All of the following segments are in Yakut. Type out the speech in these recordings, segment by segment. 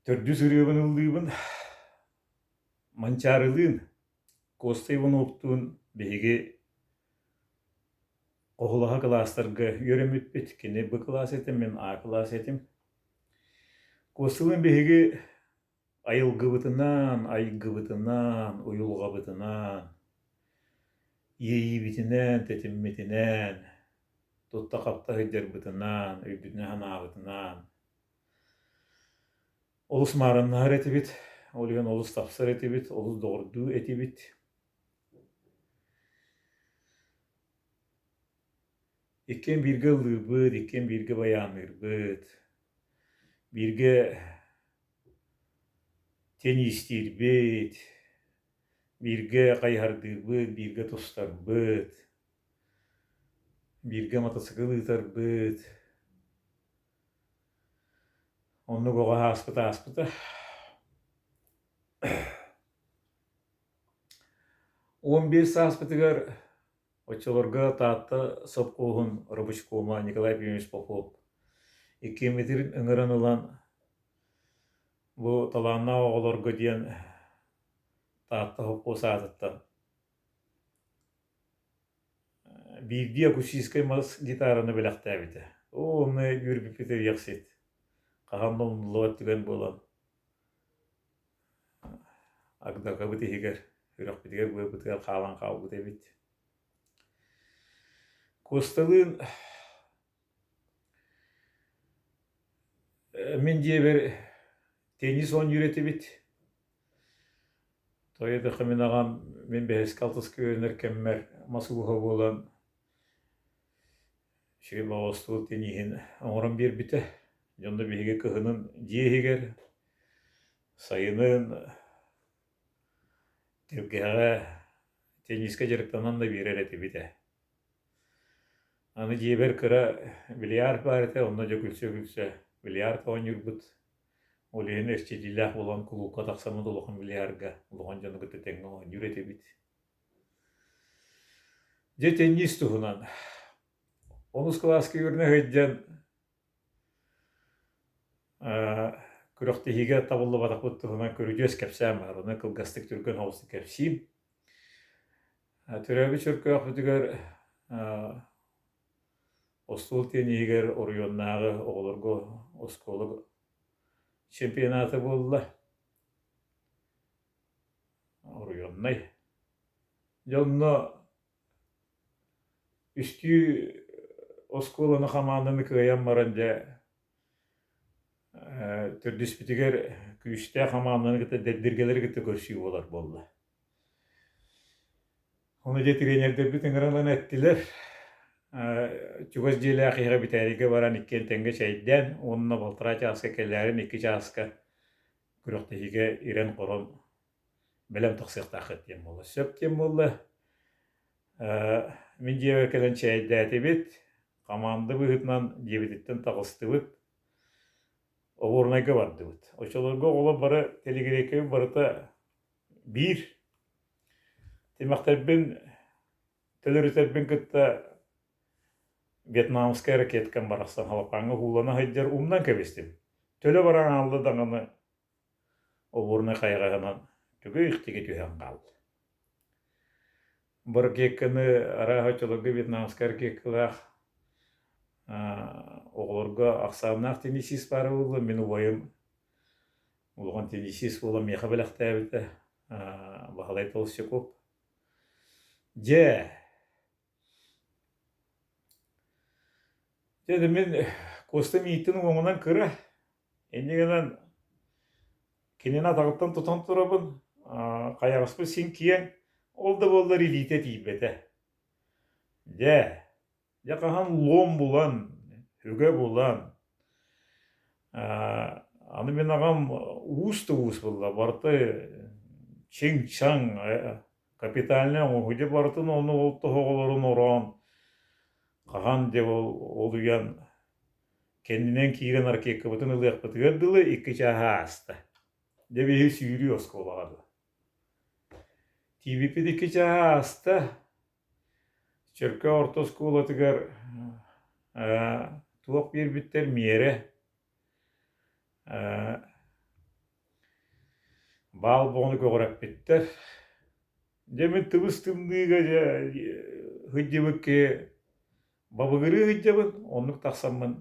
Төрдүс ырыабын ыллыыбын. Манчаарылыын, Куоста Ивановтуун биһиги хоһулаһа кылаастарга үөрэммиппит. Кини Б кылаас этим, мин А кылаас этим. Куосталыын биһиги айылгыбытынан, айгыбытынан, уйулҕабытынан, иэйиибитинэн, тэтиммитинэн, тутта-хапта сылдьарбытынан, өйбүтүнэн-санаабытынан Олус маарыннаһар этибит, ол иһин олус тапсар этибит, олус доҕордуу этибит. Иккиэн бииргэ ыллыырбыт, иккиэн бииргэ байаанныырбыт, бииргэ теннистиирбит, бииргэ хайыһардыырбыт, бииргэ тустарбыт, бииргэ мотоцикл ыытарбыт. Оннук оҕо ааспыта ааспыта. 11 сааспытыгар оччолорго Таатта сопхуоһун рабочкома Николай Петрович Попов иккиэммитин ыҥыран ылан бу талааннаах оҕолорго диэн Таатта сопхуос аатыттан Биирдии акустическай мас гитараны бэлэхтээбитэ. Оо, онно үөрбүппүт эриэхсит. Хаһан да умнуллубат түгэн буолан агдакабыт иһигэр, үрэхпитигэр быабытыгар хаалан хаалбыт эбит. Куосталыын мин дьиэбэр теннис оонньуур этибит. Тоҕо мин аҕам мин бэһискэ алтыска үөрэнэр кэммэр мас ууһа буолан үчүгэй баҕа тенниһин оҥорон биэрбитэ. Дьонно биһиги кыһынын дьиэ иһигэр, сайынын тэлгэһэҕэ теннискэ дьарыктанан да биэрэр этибит ээ. Аны дьиэбэр кыра бильярд баар этэ, онно дьэ күлсэ-күлсэ бильярд оонньуурбут. Ол иһин эрчиллиилээх буолан кулуупка тахсаммыт улахан бильярга улахан дьону кытта тэҥҥэ оонньуур этибит. Дьэ теннис туһунан. Онус кылааска үөрэнэ сылдьан күрэхтэһиигэ табыллыбатахпыт туһунан көрүдьүөс кэпсээн баар. Ону кылгастык түргэн соҕустук кэпсиим. Төрөөбүт Чөркөөхпүтүгэр остуол тиэниһигэр оройуоннааҕы оҕолорго оскуола чемпионата буолла. Оройуоннай. Дьэ онно үстүү оскуоланы хамаанданы кыайан баран дьэ төрдүспүтүгэр күүстээх хамаанданы кытта дэбдиргэлэри кытта көрсүү буолар буолла. Ону дьэ тренердэрбит ыҥыран ылан эттилэр, чугас дьиэлээх киһиэхэ Битээлийгэ баран иккиэн тэҥҥэ чэйдээн уонна балтараа чааска кэлээрин икки чааска күрэхтэһиигэ ирэн-хорон бэлэм тахсыахтааххыт диэн буолла. Сөп диэн буолла. Мин дьиэбэр кэлэн чэйдээтибит, хамаанда быһыытынан дьиэбититтэн таҕыстыбыт, Оһуорунайга бардыбыт. Оччолорго оҕолор бары тэлигириэйкэбит барыта биир тимэхтэрбин төлөрүтэрбин кытта вьетнамскай ракеткам барахсан халапааҥҥа уулана сылдьар умнан кэбистим. Төлө баран аалла даҕаны обуорунай хайаҕаһынан түгэх-тиги түһэн хаалла. Бу ракетканы арааһа оччолорго вьетнамскай ракеткалаах оҕолорго ахсааннаах теннисист баара буолла. Мин убайым Улахан теннисист буолан миэхэ бэлэхтээбитэ Баһылай Толстяков. Дьэ, дьэ мин Куоста мииттэн уҥуоҕунан кыра, инньэ гынан кинини атаҕыттан тутан турабын, хайаҕаспыт син киэҥ, ол да буоллар илиитэ тиийбэтэ. Дьэ, Дьэ хаһан луом булан, үгэ булан, аны мин аҕам уус да уус буолла, барыта чиҥ-чаҥ, капитальнай оҥоһуу дьэ барытын ону ол тоһоҕолорун ороон, хаһан дьэ ол олуйан кэннинэн киирэн ракеткабытын ылыахпытыгар дылы икки чааһа ааста. Дьэ биһиги сүүрүү оскуолаҕа дылы. Тиийбиппит икки чааһа ааста, Чөркөөх орто оскуолатыгар туох биэрбиттэр миэрэ. Баал боҕону көҕүрэппиттэр. Дьэ мин тыбыс-тымныыга дьэ сылдьыбыт киһи бабыгырыы сылдьабын, оннук тахсаммын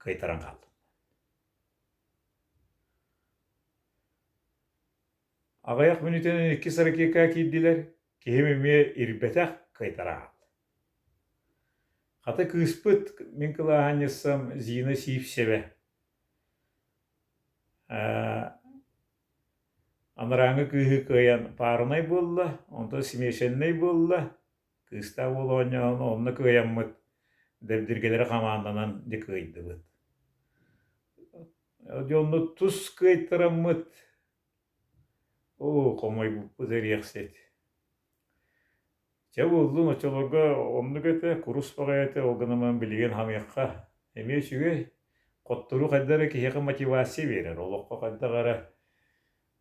кыайтаран хааллым. Аҕыйах мүнүүтэнэн иккис ракетка киирдилэр, киһим эмиэ ирбэтэх, кыайтара хаалла. Хата кыыспыт, мин кылааһынньыссам Зина Сивцева Анарааҥҥы кыыһы кыайан паарынай буолла, онтон смешаннай буолла, кыыстаах уол оонньооһуну онно кыайаммыт, дэбдиргэлэри хамаанданан дьэ кыайдыбыт. Дьэ онно тус кыайтараммыт, оо, хомойбуппут эриэхсит. Чэ буоллун, оччолорго оннук этэ, курус баҕайы этэ, ол гынан баран билигин ханыахха эмиэ үчүгэй. Хотторуу хайдах эрэ киһиэхэ мотивация биэрэр, олоххо хайдах эрэ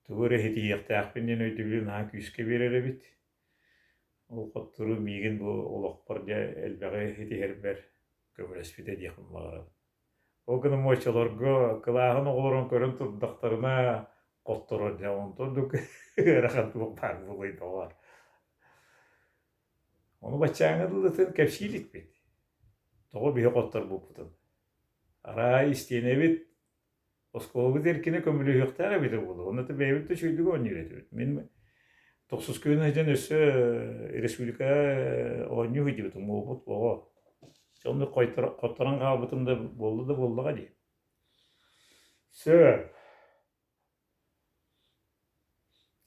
тугу эрэ ситиһиэхтээхпин диэн өйдөбүлү наһаа күүскэ биэрэр эбит. Ол хотторуу миигин бу олохпор дьэ элбэҕи ситиһэрбэр көмөлөспүтэ диэхпин баҕарабын. Ол гынан оччолорго кылааһын оҕолорун көрөн турдахтарына хотторор дьэ онтон ордук ыарахан туох баар буолуой доҕоор. Ону баччааҥҥа дылытын кэпсии иликпит. Тоҕо биһи хотторбуппутун. Арай истиэнэбит Оскуолабыт эркинэ көмөлөһүөхтээх эбитэ буолуо. Онно бэйэбит да үчүгэйдик оонньуур этибит. Мин тохсус күн сылдьан өссө республика оонньуу сылдьыбытым, уопут оҕо. Оннук хотторон хаалбытым да буолла да буоллаҕа дии. Сөп.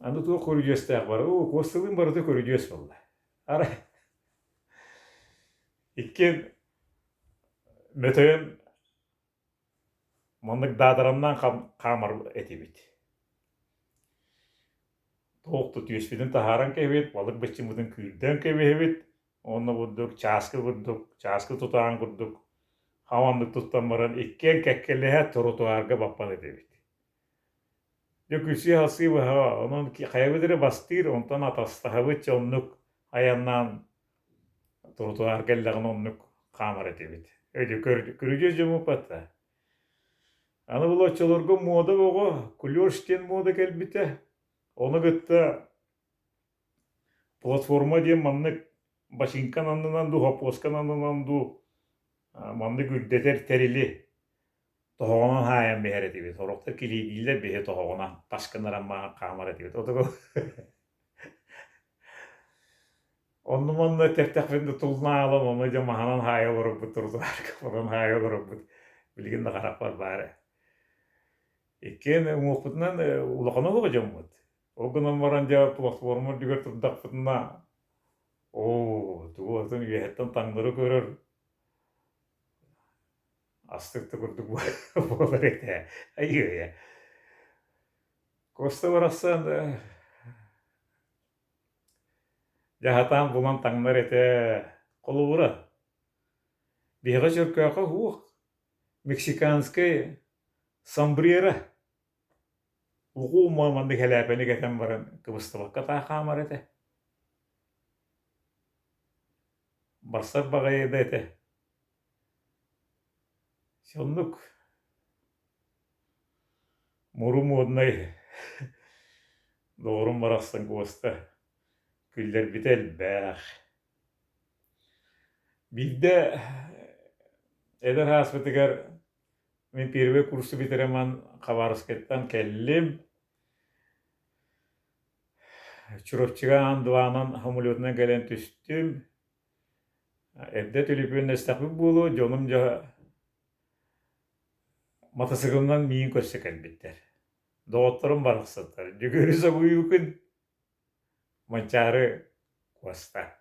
Аны туох көрүдьүөстээх бар? Оо, куосталыын барыта көрүдьүөс буолла. Арай иккиэн мөтөйөн Маннык даадараннаан хаамар этибит. Туох да түөспүтүн таһааран кэбиһэбит, балык быччыммытын күүрдэн кэбиһэбит уонна курдук чааскы курдук, чааскы тутаан курдук хаманнык туттан баран иккиэн кэккэлэһэ тротуарга баппат этибит. Дьэ күлсүү-халсыы быһаҕа, онон хайабыт эрэ бастыыр, онтон атастаһабыт дьэ оннук айаннаан тротуар кэллэҕинэ оннук хаамар этибит. Өйдө көрүдьүөс дьоммуппат да. Аны бұл оччолорго муода оҕо, клеш диэн муода кэлбитэ. Ону кытта платформа диэн маннык бачыыҥкан аннынан дуу, хоппуоскан аннынан дуу маннык үрдэтэр тэрили тоһоҕонон хаайан биһэр этибит. Сорохтор килиэйдииллэр биһи тоһоҕонон тас гыннаран хаамар этибит. Отого Онну-манна эттэхпин да тулнаалан, ону дьэ маһынан хаайа олорорбут, тротуарга олорон хаайа олорорбут билигин да харахпар баар ээ. Иккиэн уҥуохпутунан улахан олоҕу дьоммут. Ол гынан баран дьэ платформа үрдүгэр турдахпытына, оо, тугу атын үөһэттэн таҥнары көрөр астык да курдук буолар этэ. Айыы-айа. Куоста барахсан Дьэ сатаан булан таҥнар этэ. Холобура, биһиэхэ Чөркөөххө уһуох мексиканскай сомбреро лугу маннык элээпэни кэтэн баран кыбыстыбакка таах хаамар этэ. Барсар баҕайы да этэ. Соннук муру-муодунай доҕорум барахсан Куоста күллэрбитэ элбэх. Биирдэ эдэр ааспытыгар мин первый курсу бүтэрэн Хабаровскайтан кэллим. Чурапчыга аан дванан самолетунан кэлэн түстүм. Эрдэ төлөпүөннэстэхпит буолуо, дьонум дьэ матасыгылынан миигин көрсө кэлбиттэр. Доҕотторум барахсаттар, Дьөгүөрү соһуйуукун, Манчаары Куоста.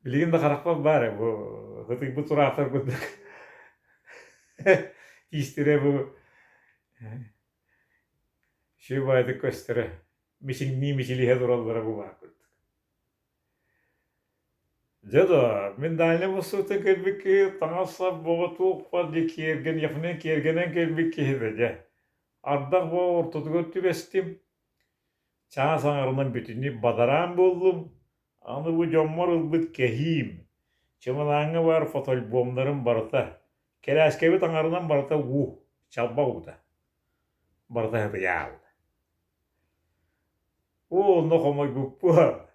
Билигин да харахпар баар бу ытыйбыт тураахтар курдук тиистэрэ бу үчүгэй баҕайытык көстөрө, мичиҥнии мичилиһэ тураллара бу баар курдук. Дьэ доо, мин Дальнай Востоктан кэлбит киһи таҥас-сап бөҕө туох баар дии киэргэниэхпинэн киэргэнэн кэлбит киһи да дьэ. Ардах бөҕө ортотугар түбэстим, чаас аҥарынан бүтүннүү бадараан буоллум, аны бу дьоммор ылбыт кэһиим, чымылааҥҥа баар фотоальбомнарым барыта, кэлээскэбит аҥарынан барыта уу, чалбах уута. Барыта сытыйаал. Оо, онно хомойбуппуон.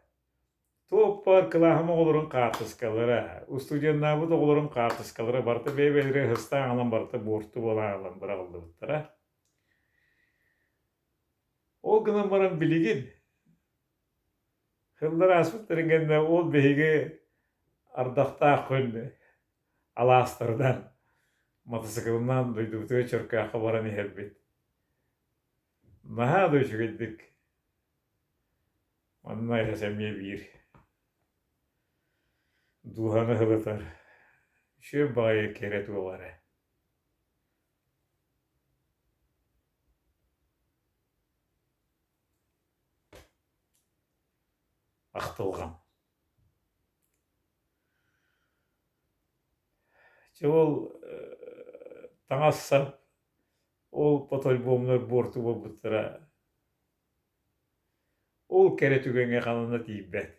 Туох баар кылааһым оҕолорун хаартыскалара, устудьуоннаабыт оҕолорум хаартыскалара барыта бэйэ-бэйэлэрэ ыһыстаан аҕалан барыта буорту буолан аҕалан быраҕыллыбыттара. Ол гынан баран билигин сыллар ааспыттарын кэннэ ол биһиги ардахтаах күн алаастарынан матасыкылынан дойдубутугар Чөркөөххө баран иһэрбит. Наһаа да үчүгэйдик Манна эмиэ биир дууһаны ыһылытар үчүгэй баҕайы кэрэ туолара. Ахтылҕан. Чэ ол таҥас-сап ол фотоальбомнар буорту буолбуттара Ол кэрэ түгэҥҥэ ханна тиийбэт.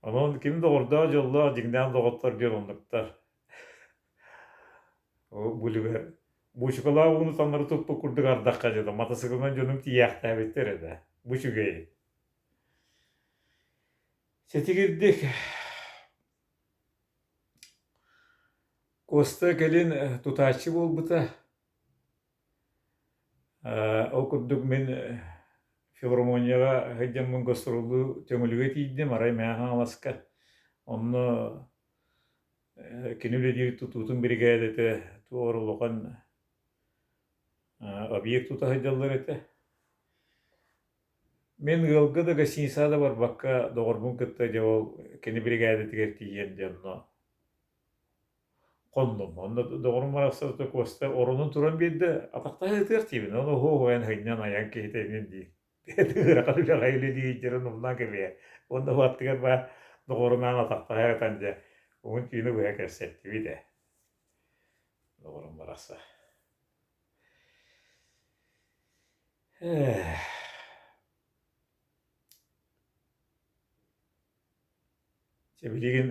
Онон ким доҕордоох дьоллоох дьиҥнээх доҕоттор диэн оннуктар. Ол бүлүгэр буочукалаах ууну таҥнары туппут курдук ардахха дьоно матасыгынан дьонум тиийээхтээбиттэр этэ. Бу үчүгэй. Сэтигирдик Куоста кэлин тутааччы буолбута. Ол курдук мин филармонияҕа сылдьаммын гастроллуу Төҥүлүгэ тиийдим, арай Мэҥэ Хаҥаласка. Онно кини үлэлиир тутуутун биригээдэтэ туох эрэ улахан объект тута сылдьаллар этэ. Мин ыалга да гостиницаҕа да барбакка доҕорбун кытта дьэ ол кини биригээдэтигэр тиийэн дьэ онно Хоннум. Онно доҕорум барахсан Куоста оронун туран биэрдэ, атахтаһа ытыах диибин, ону уһуох уһайан айан киһитэ эҥин дии. Ыарахан үлэҕэ үлэлии дьэрин умнан кэбиһэ. Уонна бу аттыгар баар доҕорунаан атахтаһа ытан дьэ, уһун түүнү быһа кэпсэттибит ээ. Доҕорум барахсан. Чэ билигин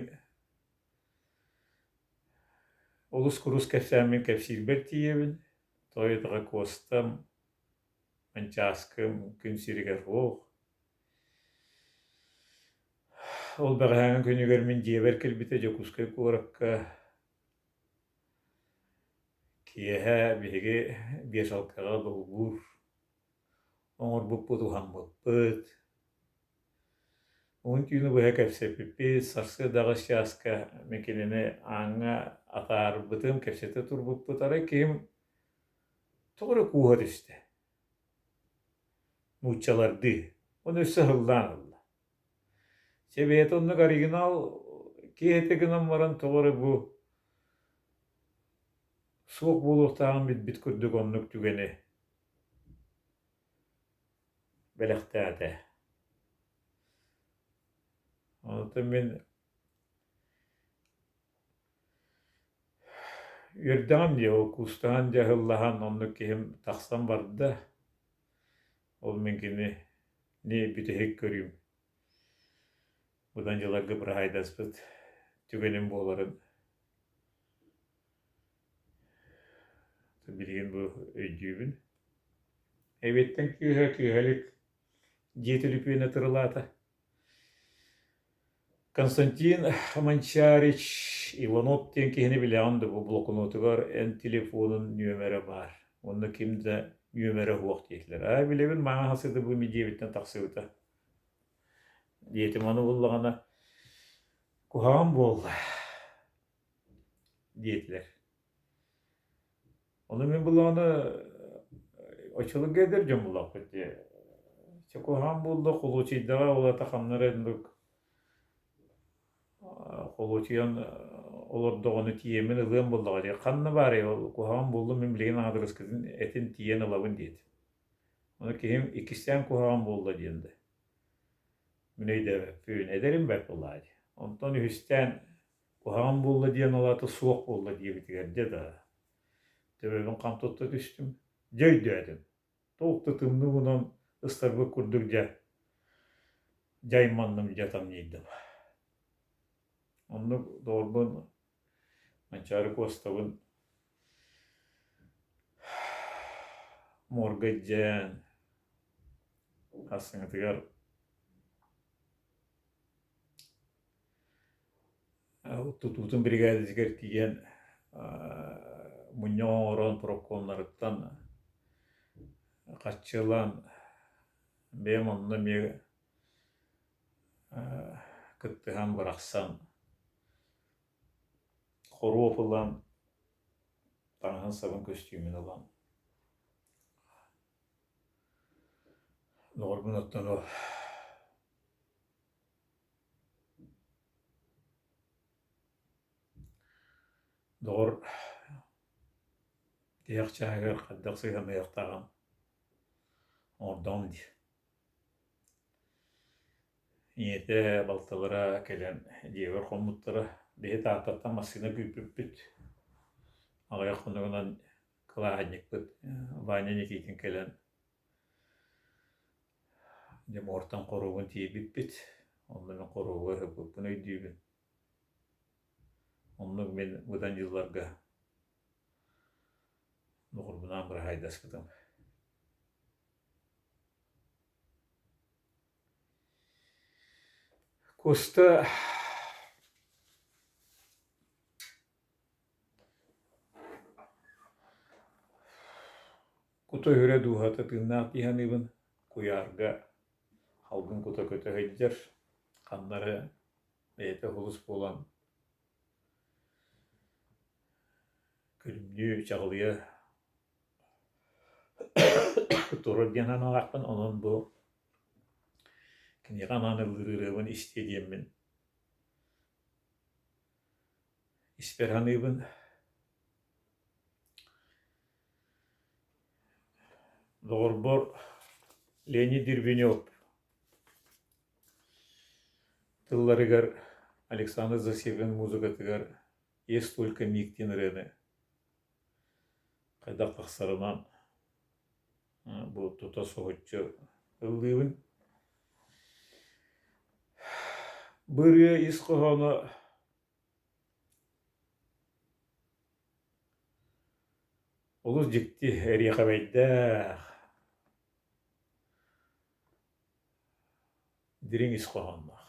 олус курус кэпсээммин кэпсиирбэр тиийэбин, тоойутаҕа Куостам, Манчааскым күн сиригэр суох. Ол бэҕэһээҥҥи күнүгэр мин дьиэбэр кэлбитэ Дьокуускай куоракка киэһэ биһиги биэсалкаҕа долбуур оҥорбуппут, уһаммыппыт. Уһун түүнү быһа кэпсэппиппит, сарсыарда аҕыс чааска мин кинини ааҥҥа атаарбытым, кэпсэтэ турбуппут. Арай киһим тоҕо эрэ кууһа түстэ. Нууччалардыы. Уонна өссө ыһыллаан ылла. Чэ бэйэтэ оннук оригинал киһи этэ гынан баран тоҕо эрэ бу суох буолуохтааҕын билбит курдук оннук түгэни бэлэхтээтэ. Онтон мин үөрдэҕим дии, ол куустаһан дьэ ыһыллаһан оннук киһим тахсан барда. Ол мин кинини бүтэһик көрүүм. Быдан дьылларга быраһаайдаспыт түгэним буоларын билигин бу өйдүүбүн. Эбиэттэн кыыһа кыыһа илик дьиэ түлүпүөнэ тырылаата. Константин Манчарич Иванов диэн киһини билэҕин да бу блокнотугар эн телефонун нүөмэрэ баар. Онно ким да нүөмэрэ суох диэтилэр. Аа билэбин мааҕа сыты бу диэбиттэн тахсыбыта. Диэтим ону буллаҕына куһаҕан буолла диэтилэр. Ону мин буллаҕына оччолорго эдэр дьон буллахпыт дии. Чэ куһаҕан буолла холуочуйдаҕа ол аата ханна эрэ оннук холуочуйан олордоҕуна тиийэммин ылыам буоллаҕа дии. Ханна баарый ол куһаҕан буоллун мин билигин аадырыскытын этин тиийэн ылабын диэтим. Ону киһим иккистээн куһаҕан буолла диэн да мин өйдөөбөппүн, эдэрим бэрт буоллаҕа дии. Онтон үһүстээн Куһаҕан буолла диэн ол аата суох буолла диэбитигэр дьэ да төбөбүн хам тутта түстүм. Дьэ өйдөөтүм. Туох да тымныы уунан ыстарбыт курдук дьэ дьайманным, дьэ тамньыйдым. Оннук доҕорбун Манчаары Куостабын. Морга илдьэн сарсыҥҥытыгар тутуутун биригээдэтигэр тиийэн мунньах оҥорон прокуоннарыттан хаччылаан бэйэм онно эмиэ кыттыһан бырахсан хоруоп ылан таҥаһын-сабын көстүүмүн ылан доҕорбун оттон ол Доҕор тиһэх чааһыгар хайдах сыһыаннаһыахтааҕын оҥордоҕум дии. Ийэтэ, балтылара кэлэн дьиэбэр хоммуттара. Биһи Тааттаттан массыына күүппүппүт. Аҕыйах хонугунан кылааһынньыкпыт Ваня Никитин кэлэн дьэ муортан хоруобун тиэйбиппит. Онно мин хоруобуга ыһыппыппын өйдүүбүн. Оннук мин быдан дьылларга доҕорбунаан быраһаайдаспытым. Куста кута-үрэ дууһата тыыннаах дии саныыбын. Куйаарга халгын кута көтө сылдьар, ханна эрэ бэйэтэ холус буолан күлүмнүү чаҕылыйа турар диэн санаалаахпын. Онон бу киниэхэ анаан ыллыыр ырыабын истиэ диэммин испэр саныыбын. Доҕорбор Леонид Дербенев тылларыгар Александр Засегин музыкатыгар «Есть только миг» диэн ырыаны хайдах тахсарынан бу тута соһуччу ыллыыбын. Бу ырыа ис хоһооно олус дьикти эриэхэбэйдээх, дириҥ ис хоһоонноох.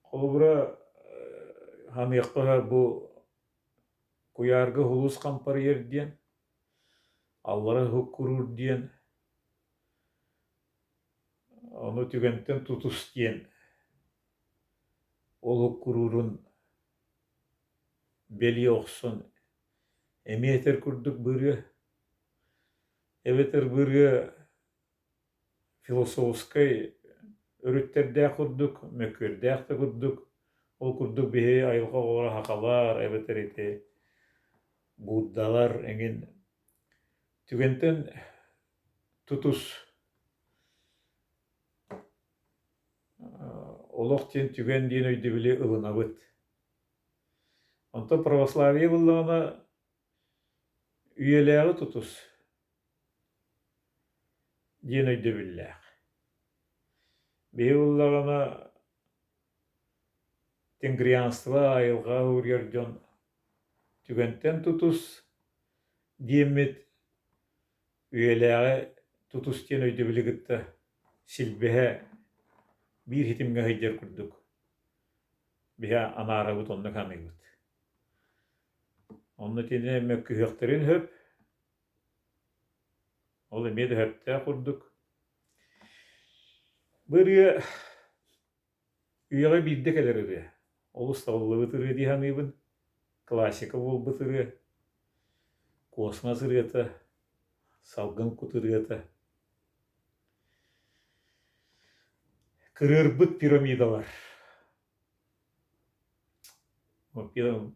Холобура, саныахха бу куйаарга сулус хампарыйар диэн, аллара уһуккуруур диэн, ону түгэнтэн тутус диэн ол уһуккуруурун бэлиэ охсон эмиэ этэр курдук бырыа, эбэтэр бырыа философскай өрүттэрдээх курдук, мөккүөрдээх да курдук, ол курдук биһи айылҕа оҕолоро сахалар эбэтэр ити Буддалар эҥин түгэнтэн тутус олох диэн түгэн диэн өйдөбүлү ылынабыт. Онтон православие буоллаҕына үйэлээҕи тутус диэн өйдөбүллээх. Биһи буоллаҕына тенгрианство айылҕа уруйар дьон түгэнтэн тутус диэммит үйэлээҕи тутус диэн өйдөбүлү кытта силбэһэ биир ситимҥэ сылдьар курдук биһи анаарабыт оннук саныыбыт. Онно итини мөккүһүөхтэрин сөп Ол эмиэ да сөптөөх курдук. Бу ырыа үйэҕэ биирдэ кэлэр ырыа. Олус табыллыбыт ырыа дии саныыбын. Классика буолбут ырыа. Космос ырыата, салгын кут ырыата. Кырыырбыт пирамидалар.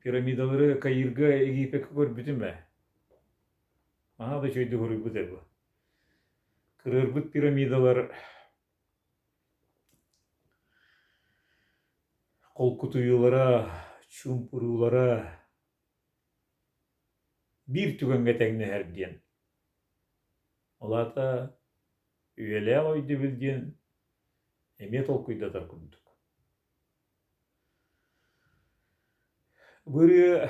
Пирамидалары Каирга Египеккэ көрбүтүм ээ. Наһаа да үчүгэйдик уруйбут ээ бу. Кырыарбыт пирамидалар холкутуйуулара, чуумпуруулара биир түгэҥҥэ тэҥнэһэр диэн. Ол аата үйэлээх өйдөбүл диэн эмиэ толкуйдатар курдук. Бу ырыа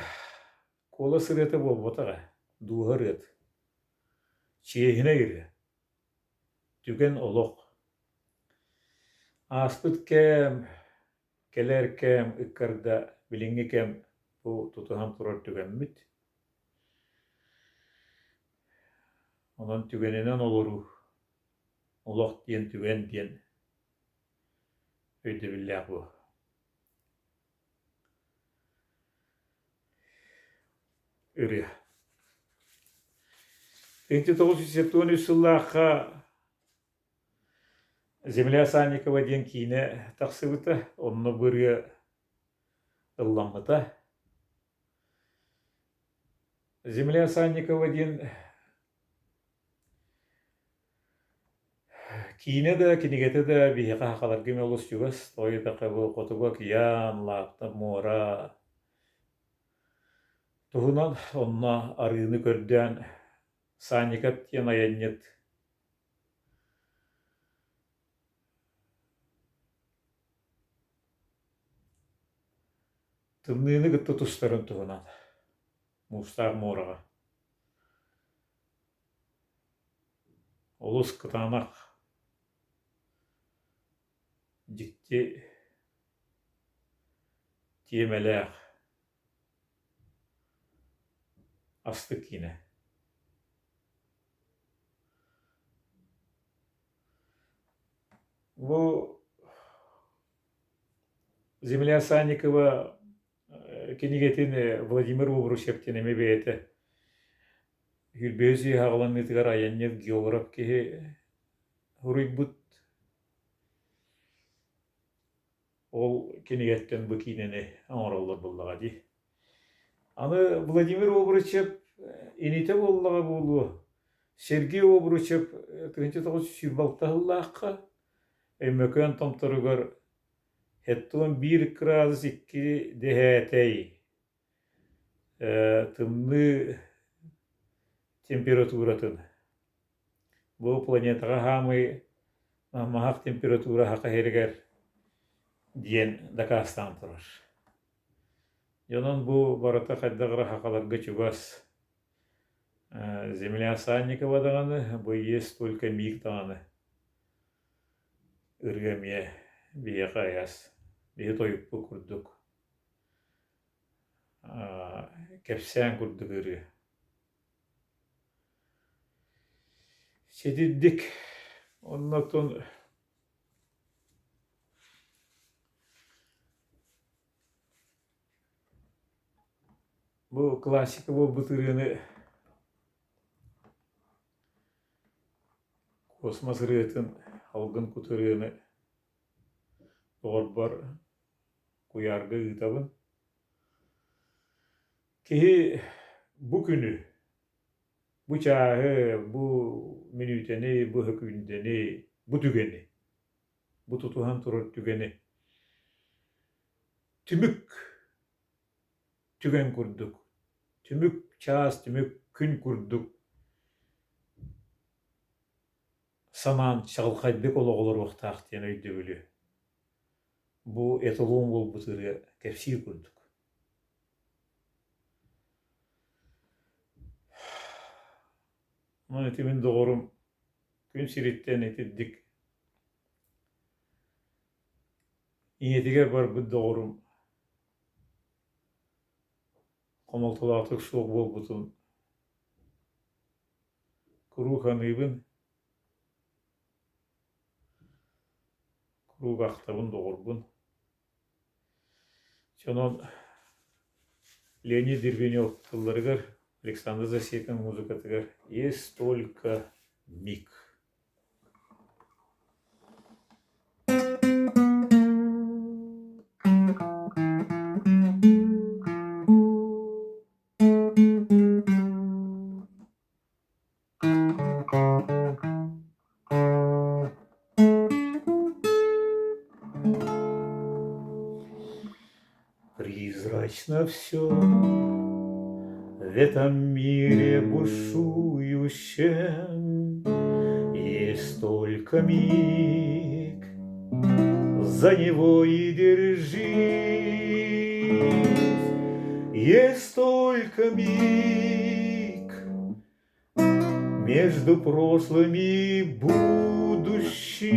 куолас ырыата буолбатах ээ, дууһа ырыата. Чиэһинэй ырыа, түгэн олох. Ааспыт кэм, кэлэр кэм ыккарда билиҥҥи кэм бу тутуһан турар түгэммит. Онон түгэнинэн олоруу, олох диэн түгэн диэн өйдөбүллээх буо. Ырыа. 1973 сыллаахха «Земля Санникова» диэн киинэ тахсыбыта, онно бу ырыа ылламмыта. «Земля Санникова» диэн Киинэ да, кинигэтэ да биһиэхэ сахаларга эмиэ олус чугас. Тоҕо диэтэххэ, бу Хотугу океан, Лаапта муора туһунан онно арыыны көрдөөн Санников диэн айанньыт тымныыны кытта тустарын туһунан Муустаах муораҕа Олус кытаанах, дьикти тиэмэлээх астык киинэ. Бу Земля Санникова кинигэтин Владимир Обручев диэн эмиэ бэйэтэ Сүүрбэһис үйэ саҕаланыытыгар айанньыт географ киһи суруйбут. Ол кинигэттэн бу киинэни оҥороллор буоллаҕа дии. Аны Владимир Обручев инитэ буоллаҕа буолуо. Сергей Обручев 1926 сыллаахха Өймөкөөн томторугар 71 кыраадыс 2 дэһээтэй тымныы температуратын бу планетаҕа хаамыы намыһах температура саха сиригэр диэн дакаастаан турар. Дьонун бу барыта хайдах эрэ сахаларга чугас Земля Санникова даҕаны, бу есть только миг даҕаны ырыа эмиэ биһиэхэ айас, биһи тойукпут курдук кэпсээн курдук ырыа. Ситирдик оннотун бу классика буолбут ырыаны космос ырыатын, алгын кут ырыаны доҕорбор куйаарга ыытабын. Киһи бу күнү, бу чааһы, бу мүнүүтэни, бу сөкүүндэни, бу түгэни, бу тутуһан турар түгэни түмүк түгэн курдук, түмүк чаас, түмүк күн курдук санаан чаҕылхайдык олох олоруохтаах диэн өйдөбүлү бу эталон буолбут ырыа кэпсиир курдук. Онон ити мин доҕорум күн сириттэн итирдик ийэтигэр барбыт доҕорум хомолтолоохтук суох буолбутун куруук аныыбын, куруук ахтабын доҕорбун. Онон Леонид Дербенев тылларыгар, Александр Засекин музыкатыгар «Есть только миг». Призрачно все в этом мире бушующем, Есть только миг, за него и держись. Есть только миг. Между прошлым и будущим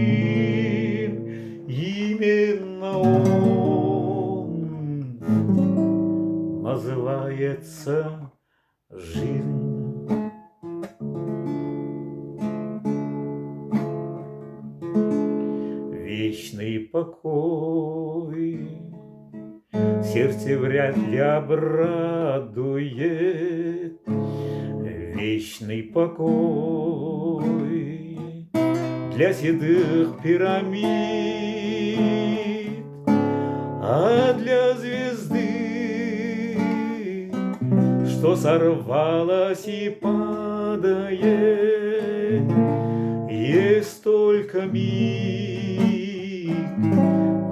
именно он называется жизнь. Вечный покой сердце вряд ли обрадует, Вечный покой для седых пирамид, А для звезды, что сорвалась и падает, Есть только миг,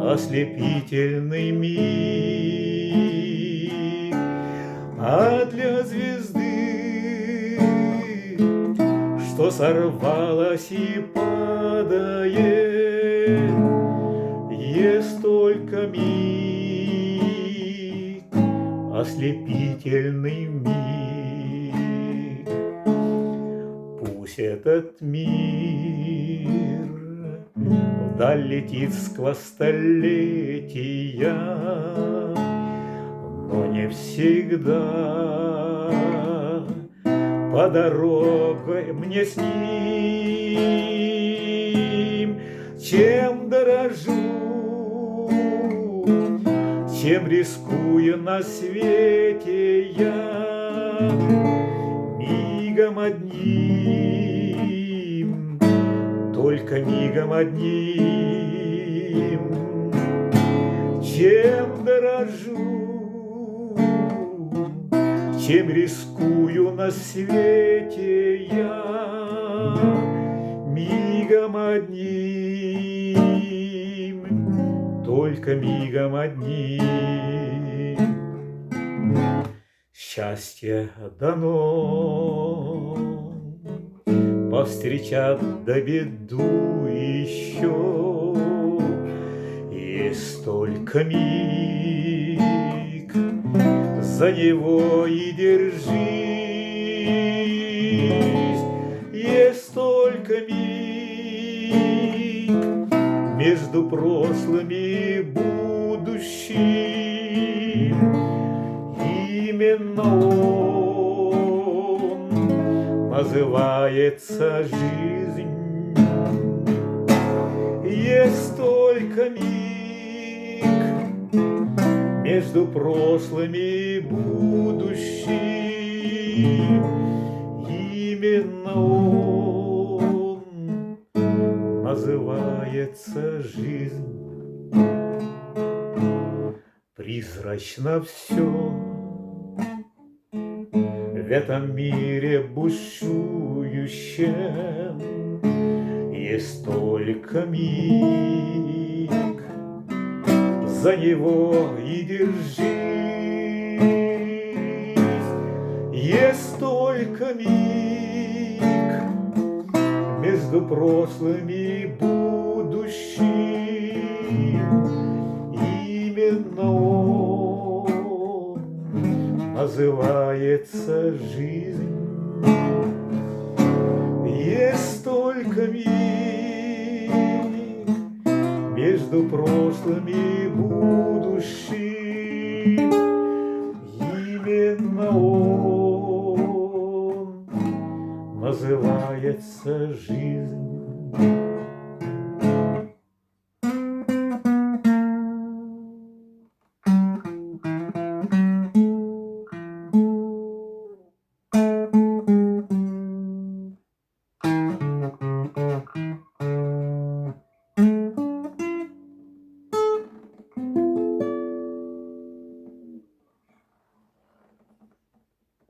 ослепительный миг, А для звезды, что сорвалась и падает, Есть только миг, ослепительный миг. Пусть этот мир вдаль летит сквозь столетия, но не всегда по дорогой мне с ним. Чем дорожу, чем рискую на свете я, мигом одним, только мигом одним. Чем дорожу, чем рискую на свете я, мигом одним, только мигом одним. Счастье дано повстречать да беду еще. Есть только миг, за него и держись. Есть только миг между прошлым и будущим. Именно он называется жизнь. Есть только миг между прошлым и будущим. Именно он называется жизнь. Призрачно все в этом мире бушующем. Есть только миг, за него и держись. Есть только миг между прошлым и будущим. Именно он называется жизнь. Есть только миг между прошлым и будущим. Именно он называется жизнь.